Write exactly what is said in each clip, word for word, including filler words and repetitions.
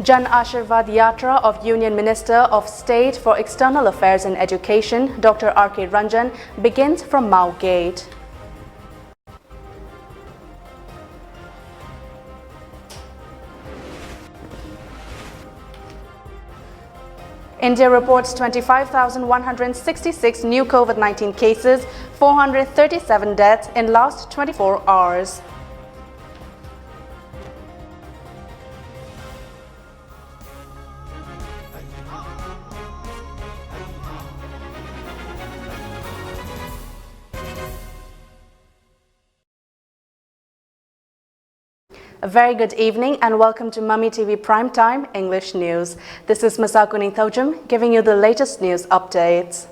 Jan Ashirvad Yatra of Union Minister of State for External Affairs and Education, Doctor R K Ranjan, begins from Mao Gate. India reports twenty-five thousand one hundred sixty-six new COVID nineteen cases, four hundred thirty-seven deaths in last twenty-four hours. A very good evening and welcome to Mami T V Prime Time English News. This is Masako Ningthaojum giving you the latest news updates.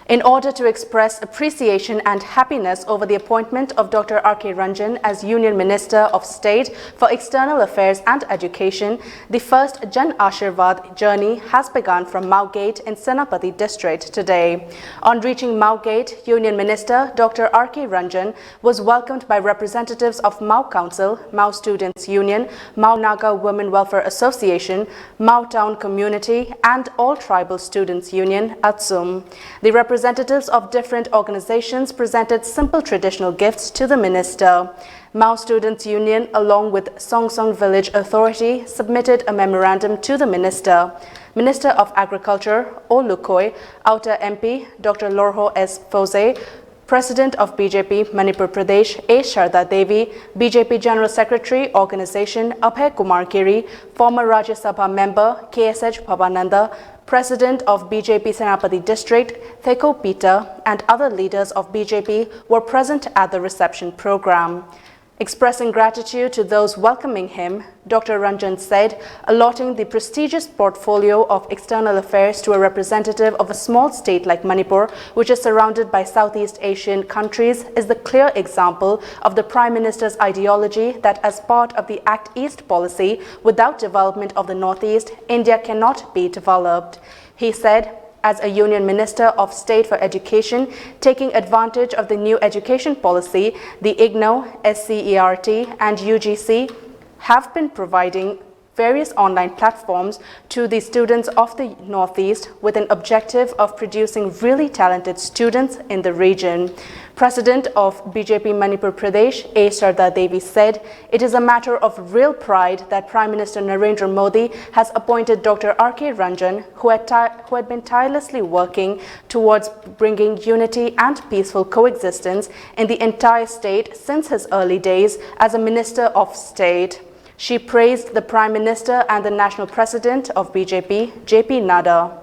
In order to express appreciation and happiness over the appointment of Doctor R K Ranjan as Union Minister of State for External Affairs and Education, the first Jan Ashirvad journey has begun from Mao Gate in Senapati district today. On reaching Mao Gate, Union Minister Doctor R K Ranjan was welcomed by representatives of Mao Council, Mao Students Union, Mao Naga Women Welfare Association, Mao Town Community, and All Tribal Students Union, ATSUM. The representatives of different organizations presented simple traditional gifts to the minister. Mao Students Union, along with Songsong Village Authority, submitted a memorandum to the minister. Minister of Agriculture, O Lukhoe, Outer M P, Doctor Lorho S Foze, President of B J P Manipur Pradesh, A Sharda Devi, B J P General Secretary Organization, Abhay Kumar Giri, former Rajya Sabha member K S H Bhabananda, President of B J P Senapati District, Theko Peter, and other leaders of B J P were present at the reception program. Expressing gratitude to those welcoming him, Doctor Ranjan said, allotting the prestigious portfolio of external affairs to a representative of a small state like Manipur, which is surrounded by Southeast Asian countries, is the clear example of the Prime Minister's ideology that as part of the Act East policy, without development of the Northeast, India cannot be developed. He said, as a Union Minister of State for Education, taking advantage of the new education policy, the IGNOU, SCERT, and U G C have been providing various online platforms to the students of the Northeast with an objective of producing really talented students in the region. President of B J P Manipur Pradesh, A Sharda Devi, said it is a matter of real pride that Prime Minister Narendra Modi has appointed Doctor R K Ranjan, who had, ti- who had been tirelessly working towards bringing unity and peaceful coexistence in the entire state since his early days as a Minister of State. She praised the Prime Minister and the National President of B J P, J P Nadda.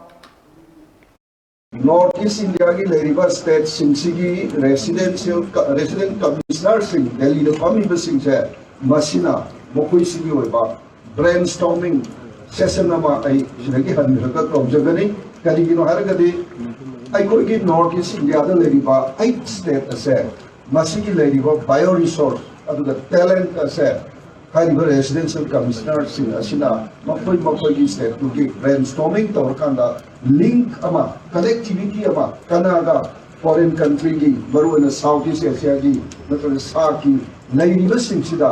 North East India ꯒꯤ ꯂꯩꯔꯤꯕ state ꯁꯤꯡꯁꯤꯒꯤ residential resident commissioner ꯁꯤꯡ ꯗꯦꯜꯂꯤꯗ ꯐꯝꯃꯤꯕꯁꯤꯡꯁꯦ, ꯃꯁꯤꯅ ꯃꯈꯣꯏꯁꯤꯒꯤ ꯑꯣꯏꯕ brainstorming session ꯑꯃ ꯑꯩ ꯁꯤꯗꯒꯤ ꯍꯟꯈ꯭ꯔꯒ ꯇꯧꯖꯒꯅꯤ꯫ ꯀꯔꯤꯒꯤꯅꯣ ꯍꯥꯏꯔꯒꯗꯤ, ꯑꯩꯈꯣꯏꯒꯤ North East India ꯗ ꯂꯩꯔꯤꯕ eight state ꯑꯁꯦ, ꯃꯁꯤꯒꯤ ꯂꯩꯔꯤꯕ bio resource ꯑꯗꯨꯒ talent ꯑꯁꯦ ꯍꯥꯏꯔꯤꯕ residential commissioner ꯁꯤꯡ ꯑꯁꯤꯅ ꯃꯈꯣꯏ ꯃꯈꯣꯏꯒꯤ state ꯇꯨꯒꯤ brainstorming ꯇꯧꯔꯀꯥꯟꯗ link ꯑꯃ, connectivity ꯑꯃ, ꯀꯅꯥꯒ foreign country ꯒꯤ, ꯃꯔꯨꯑꯣꯏꯅ South East Asia ꯒꯤ ꯅꯠꯇ꯭ꯔꯒ ꯁꯥꯛꯀꯤ ꯂꯩꯔꯤꯕꯁꯤꯡꯁꯤꯗ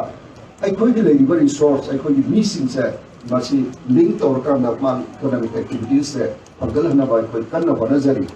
ꯑꯩꯈꯣꯏꯒꯤ ꯂꯩꯔꯤꯕ resource, ꯑꯩꯈꯣꯏꯒꯤ ꯃꯤꯁꯤꯡꯁꯦ ꯃꯁꯤ link ꯇꯧꯔꯀꯥꯟꯗ ꯃꯥꯒꯤ economic activities ꯁꯦ ꯐꯒꯠꯍꯟꯅꯕ ꯑꯩꯈꯣꯏ ꯀꯟꯅ ꯍꯣꯠꯅꯖꯔꯤ꯫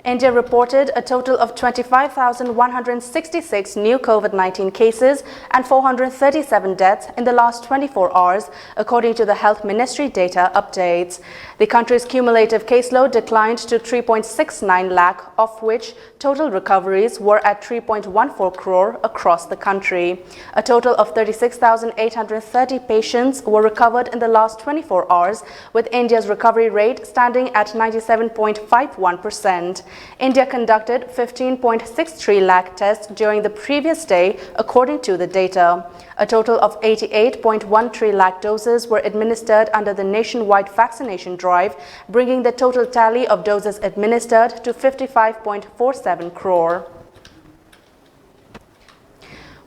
India reported a total of twenty-five thousand one hundred sixty-six new COVID nineteen cases and four hundred thirty-seven deaths in the last twenty-four hours, according to the Health Ministry data updates. The country's cumulative caseload declined to three point six nine lakh, of which total recoveries were at three point one four crore across the country. A total of thirty-six thousand eight hundred thirty patients were recovered in the last twenty-four hours, with India's recovery rate standing at ninety-seven point five one percent. India conducted fifteen point six three lakh tests during the previous day, according to the data. A total of eighty-eight point one three lakh doses were administered under the nationwide vaccination drive, bringing the total tally of doses administered to fifty-five point four seven crore.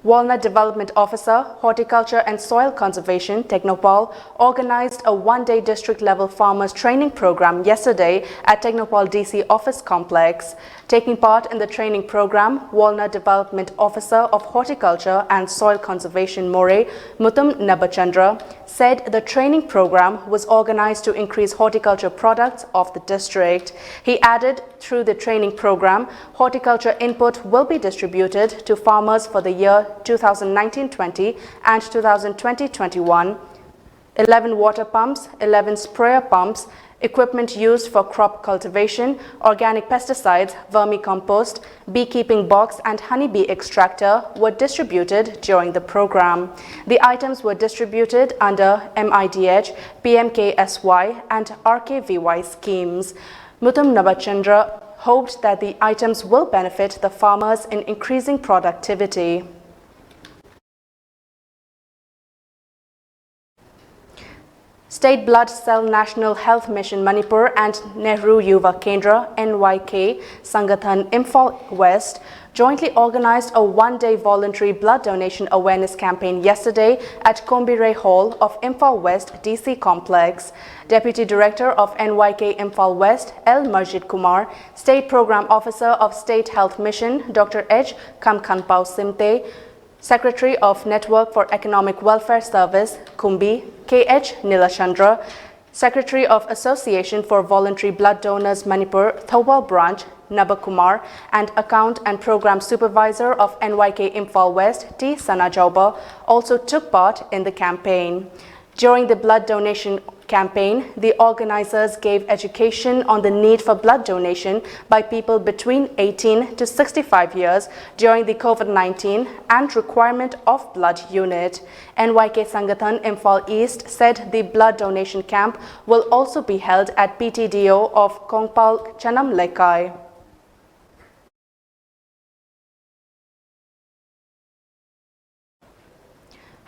Walnut Development Officer, Horticulture and Soil Conservation, Technopal, organized a one-day district-level farmers training program yesterday at Technopal D C office complex. Taking part in the training program, Walnut Development Officer of Horticulture and Soil Conservation, Moreh, Mutum Nabachandra, said the training program was organized to increase horticulture products of the district. He added, through the training program, horticulture input will be distributed to farmers for the year two thousand nineteen twenty and two thousand twenty twenty-one. Eleven water pumps, eleven sprayer pumps, equipment used for crop cultivation, organic pesticides, vermicompost, beekeeping box and honeybee extractor were distributed during the program. The items were distributed under M I D H, P M K S Y and R K V Y schemes. Mutum Nabachandra hoped that the items will benefit the farmers in increasing productivity. State Blood Cell National Health Mission Manipur and Nehru Yuva Kendra, N Y K, Sangathan, Imphal West, jointly organized a one-day voluntary blood donation awareness campaign yesterday at Kombirey Hall of Imphal West D C complex. Deputy Director of N Y K Imphal West, L Marjit Kumar, State Program Officer of State Health Mission, Doctor H Kamkhanpao Simte, Secretary of Network for Economic Welfare Service, Kumbi, K H Nilachandra, Secretary of Association for Voluntary Blood Donors Manipur, Thoubal Branch, Nabakumar, and Account and Program Supervisor of N Y K Imphal West, T Sanajauba, also took part in the campaign. During the blood donation campaign, the organizers gave education on the need for blood donation by people between eighteen to sixty-five years during the COVID nineteen and requirement of blood unit. N Y K Sangathan Imphal East said the blood donation camp will also be held at P T D O of Kongpal Chanam Lekai.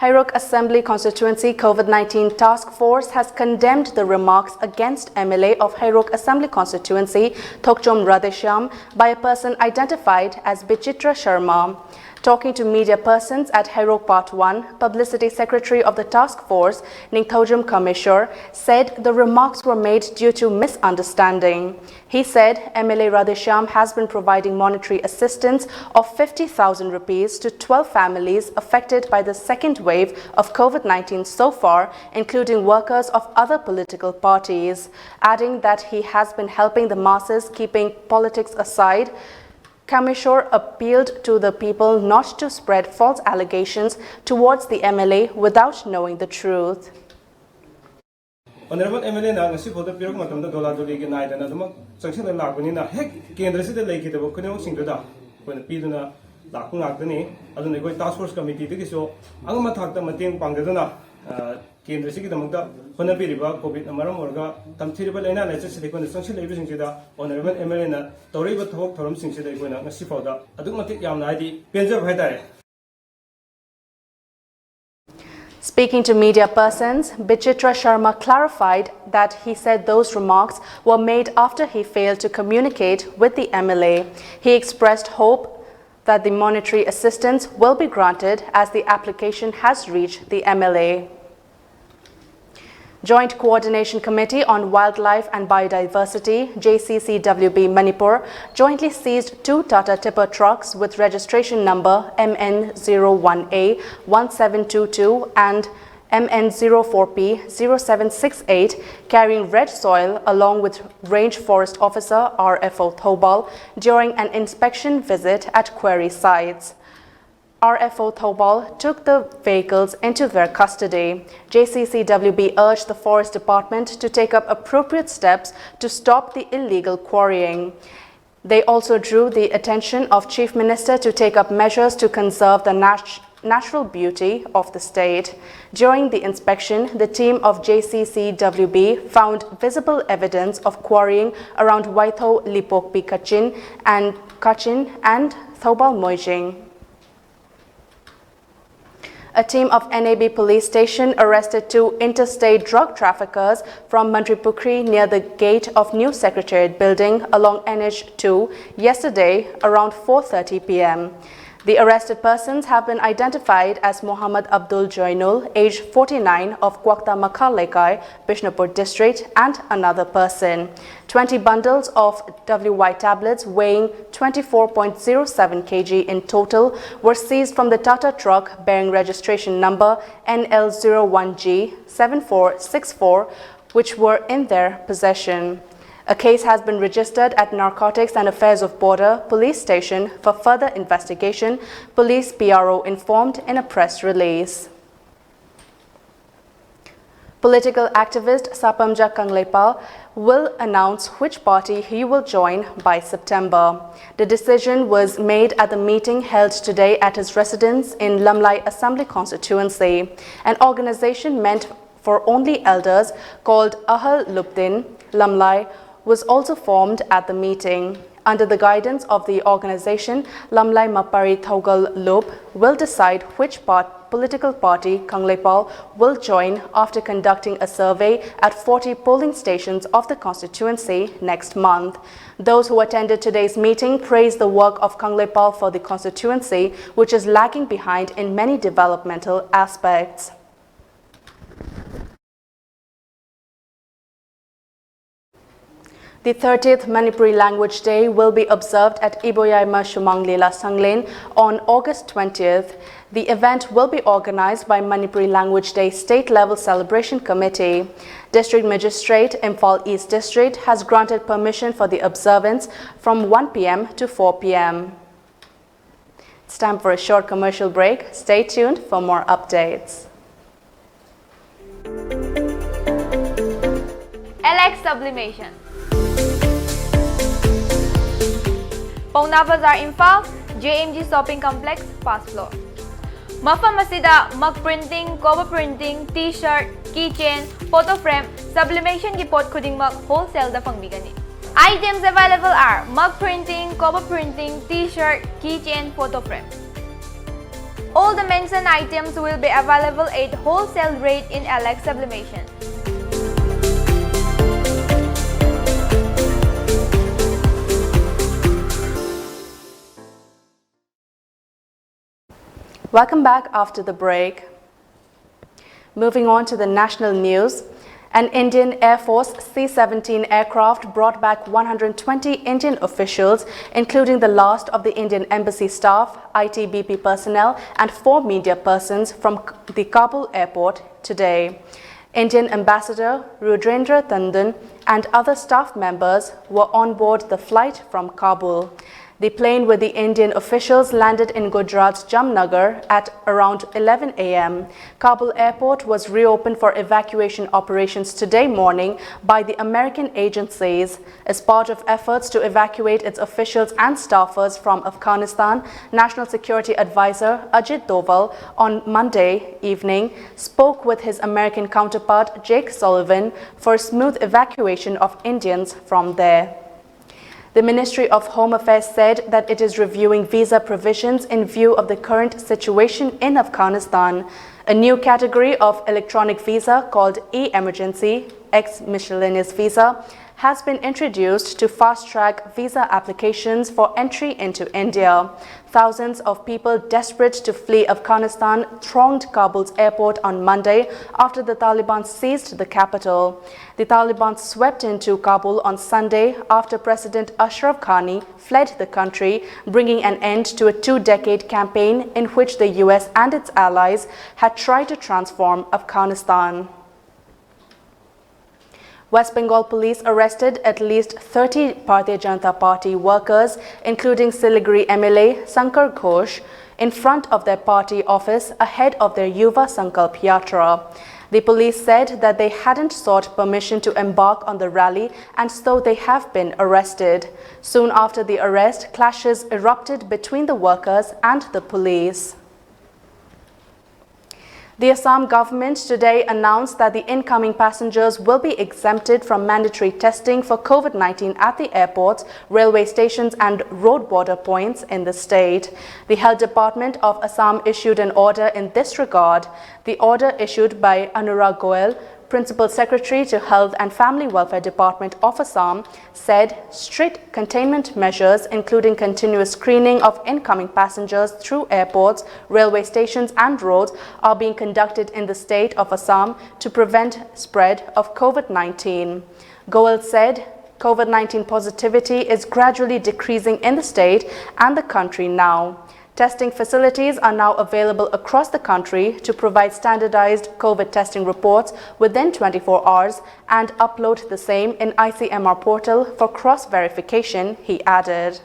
Heirok Assembly Constituency COVID nineteen Task Force has condemned the remarks against M L A of Heirok Assembly Constituency, Thokchom Radheshyam, by a person identified as Bichitra Sharma. Talking to media persons at Heirok Part one, Publicity Secretary of the task force, Ningthoujam Kameshwar, said the remarks were made due to misunderstanding. He said M L A Radheshyam has been providing monetary assistance of fifty thousand rupees to twelve families affected by the second wave of COVID nineteen so far, including workers of other political parties, adding that he has been helping the masses, keeping politics aside. Kameshwar appealed to the people not to spread false allegations towards the M L A without knowing the truth. Honourable M L ꯑꯦꯅ ꯉꯁꯤ ꯐꯥꯎꯗ ꯄꯤꯔꯛꯄ ꯃꯇꯝꯗ ꯗꯣꯂꯥ ꯗꯣꯂꯤꯒꯤ ꯅꯥꯏꯗꯅ ꯑꯗꯨꯃꯛ ꯆꯪꯁꯤꯜꯂ ꯂꯥꯛꯄꯅꯤꯅ ꯍꯦꯛ ꯀꯦꯟꯗ꯭ꯔꯁꯤꯗ ꯂꯩꯈꯤꯗꯕ ꯈꯨꯗꯤꯡꯃꯛꯁꯤꯡꯗꯨꯗ ꯑꯩꯈꯣꯏꯅ ꯄꯤꯗꯨꯅ ꯂꯥꯛꯄ ꯉꯥꯛꯇꯅꯤ꯫ ꯑꯗꯨꯅ ꯑꯩꯈꯣꯏ ꯇꯥꯁꯛ ꯐꯣꯔꯁ ꯀꯃꯤꯇꯤꯗꯒꯤꯁꯨ ꯑꯉꯝꯕ ꯊꯥꯛꯇ ꯃꯇꯦꯡ ꯄꯥꯡꯖꯗꯨꯅ ꯀꯦꯟꯗ꯭ꯔꯁꯤꯒꯤꯗꯃꯛꯇ ꯍꯣꯠꯅꯕꯤꯔꯤꯕ ꯀꯣꯚꯤꯗꯅ ꯃꯔꯝ ꯑꯣꯏꯔꯒ ꯇꯝꯊꯤꯔꯤꯕ ꯂꯥꯏꯅꯥ ꯂꯥꯏꯆꯠꯁꯤꯗ ꯑꯩꯈꯣꯏꯅ ꯆꯪꯁꯤꯜꯂꯛꯏꯕꯁꯤꯡꯁꯤꯗ ꯑꯣꯅꯔꯦꯕꯜ ꯑꯦꯝ ꯑꯦꯜ ꯑꯦꯅ ꯇꯧꯔꯛꯏꯕ ꯊꯕꯛ ꯊꯧꯔꯝꯁꯤꯡꯁꯤꯗ ꯑꯩꯈꯣꯏꯅ ꯉꯁꯤ ꯐꯥꯎꯗ ꯑꯗꯨꯛꯀꯤ ꯃꯇꯤꯛ ꯌꯥꯝꯅ ꯍꯥꯏꯗꯤ ꯄꯦꯟꯖꯕ ꯍꯥꯏꯇꯥꯔꯦ꯫ Speaking to media persons, Bichitra Sharma clarified that he said those remarks were made after he failed to communicate with the M L A. He expressed hope that the monetary assistance will be granted as the application has reached the M L A. Joint Coordination Committee on Wildlife and Biodiversity, J C C W B Manipur, jointly seized two Tata tipper trucks with registration number M N zero one A one seven two two and M N zero four P zero seven six eight, carrying red soil, along with Range Forest Officer, R F O Thoubal, during an inspection visit at quarry sites. R F O Thoubal took the vehicles into their custody. J C C W B urged the Forest Department to take up appropriate steps to stop the illegal quarrying. They also drew the attention of Chief Minister to take up measures to conserve the nat- natural beauty of the state. During the inspection, the team of J C C W B found visible evidence of quarrying around Waitho Lipokpi Kachin and Kachin and Thoubal Moijing. A team of N A B police station arrested two interstate drug traffickers from Mantripukhri near the gate of new secretariat building along N H two yesterday around four thirty p m. The arrested persons have been identified as Mohammad Abdul Joinul, age forty-nine, of Kwakta Makha Lekai, Bishnupur district, and another person. Twenty bundles of W Y tablets weighing twenty-four point zero seven K G in total were seized from the Tata truck bearing registration number N L zero one G seven four six four, which were in their possession. A case has been registered at Narcotics and Affairs of Border Police Station for further investigation, police P R O informed in a press release. Political activist Sapamja Kangleipal will announce which party he will join by September. The decision was made at the meeting held today at his residence in Lamlai Assembly Constituency. An organization meant for only elders called Ahal Luptin Lamlai was also formed at the meeting. Under the guidance of the organization, Lamlai Mapari Thogal Lup will decide which part, political party Kangleipal will join after conducting a survey at forty polling stations of the constituency next month. Those who attended today's meeting praised the work of Kangleipal for the constituency, which is lagging behind in many developmental aspects. The thirtieth Manipuri Language Day will be observed at Iboyaima Shumang Lila Sanglen on August twentieth. The event will be organized by Manipuri Language Day State Level Celebration Committee. District Magistrate, Imphal East District, has granted permission for the observance from one p m to four p m. It's time for a short commercial break. Stay tuned for more updates. Alex Sublimation. Paona Bazar, Imphal, J M G Shopping Complex, first floor. ꯃꯐꯝ ꯑꯁꯤꯗ mug printing, cover printing, T-shirt, keychain, photo frame, sublimation ꯒꯤ ꯄꯣꯠ ꯈꯨꯗꯤꯡꯃꯛ wholesale ꯗ ꯐꯪꯕꯤꯒꯅꯤ꯫ Items available are mug printing, cover printing, T-shirt, keychain, photo frame. All the mentioned items will be available at wholesale rate in Alex Sublimation. Welcome back after the break. Moving on to the national news. An Indian Air Force C seventeen aircraft brought back one hundred twenty Indian officials, including the last of the Indian embassy staff, I T B P personnel, and four media persons from the Kabul airport today. Indian Ambassador Rudrendra Tandon and other staff members were on board the flight from Kabul. The plane with the Indian officials landed in Gujarat's Jamnagar at around eleven a m. Kabul airport was reopened for evacuation operations today morning by the American agencies as part of efforts to evacuate its officials and staffers from Afghanistan. National Security Advisor Ajit Doval on Monday evening spoke with his American counterpart Jake Sullivan for smooth evacuation of Indians from there. The Ministry of Home Affairs said that it is reviewing visa provisions in view of the current situation in Afghanistan. A new category of electronic visa called e-emergency, ex-miscellaneous visa, has been introduced to fast-track visa applications for entry into India. Thousands of people desperate to flee Afghanistan thronged Kabul's airport on Monday after the Taliban seized the capital. The Taliban swept into Kabul on Sunday after President Ashraf Ghani fled the country, bringing an end to a two-decade campaign in which the U S and its allies had tried to transform Afghanistan. West Bengal police arrested at least thirty Bharatiya Janata Party workers, including Siliguri M L A Shankar Ghosh, in front of their party office ahead of their Yuva Sankalp Yatra. The police said that they hadn't sought permission to embark on the rally and so they have been arrested. Soon after the arrest, clashes erupted between the workers and the police. The Assam government today announced that the incoming passengers will be exempted from mandatory testing for COVID nineteen at the airports, railway stations, and road border points in the state. The Health Department of Assam issued an order in this regard. The order, issued by Anurag Goel, Principal Secretary to Health and Family Welfare Department of Assam, said strict containment measures, including continuous screening of incoming passengers through airports, railway stations, and roads, are being conducted in the state of Assam to prevent spread of COVID nineteen. Goel said COVID nineteen positivity is gradually decreasing in the state and the country now. Testing facilities are now available across the country to provide standardized COVID testing reports within twenty-four hours and upload the same in I C M R portal for cross verification, he added.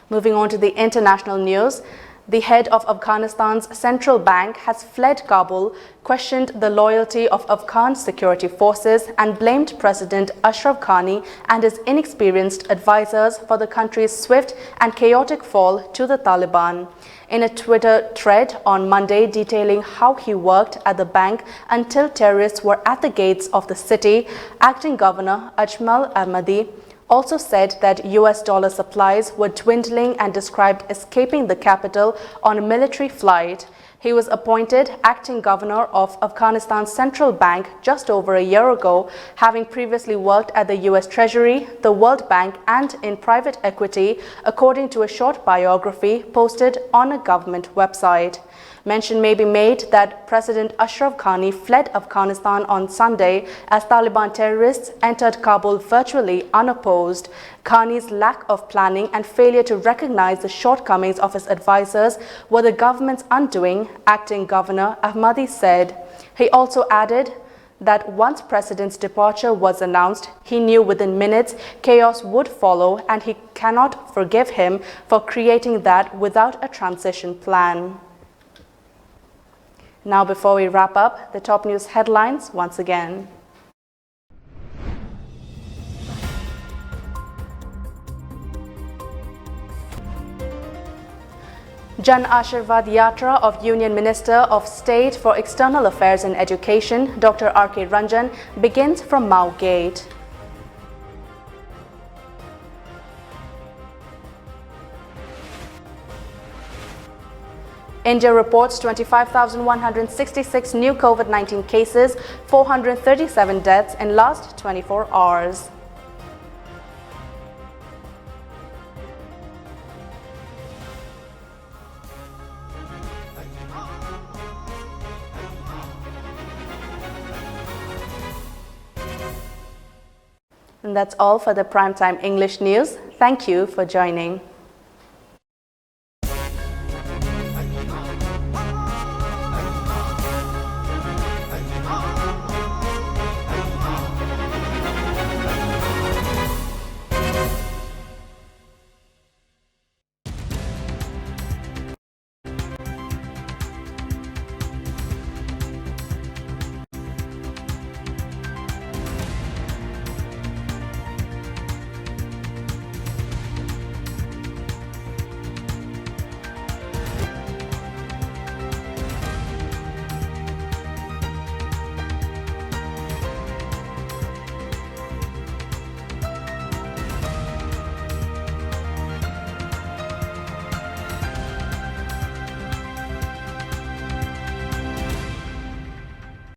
Moving on to the international news, the head of Afghanistan's central bank has fled Kabul, questioned the loyalty of Afghan security forces, and blamed President Ashraf Ghani and his inexperienced advisors for the country's swift and chaotic fall to the Taliban. In a Twitter thread on Monday detailing how he worked at the bank until terrorists were at the gates of the city, acting governor Ajmal Ahmadi also said that U S dollar supplies were dwindling and described escaping the capital on a military flight. He was appointed acting governor of Afghanistan's central bank just over a year ago, having previously worked at the U S Treasury, the World Bank, and in private equity, according to a short biography posted on a government website. Mention may be made that President Ashraf Ghani fled Afghanistan on Sunday as Taliban terrorists entered Kabul virtually unopposed. Ghani's lack of planning and failure to recognize the shortcomings of his advisors were the government's undoing, acting Governor Ahmadi said. He also added that once President's departure was announced, he knew within minutes chaos would follow and he cannot forgive him for creating that without a transition plan. Now, before we wrap up, the top news headlines once again. Jan Ashirvad Yatra of Union Minister of State for External Affairs and Education, Doctor R K Ranjan, begins from Mao Gate. India reports twenty-five thousand one hundred sixty-six new COVID nineteen cases, four hundred thirty-seven deaths in last twenty-four hours. And that's all for the Primetime English News. Thank you for joining.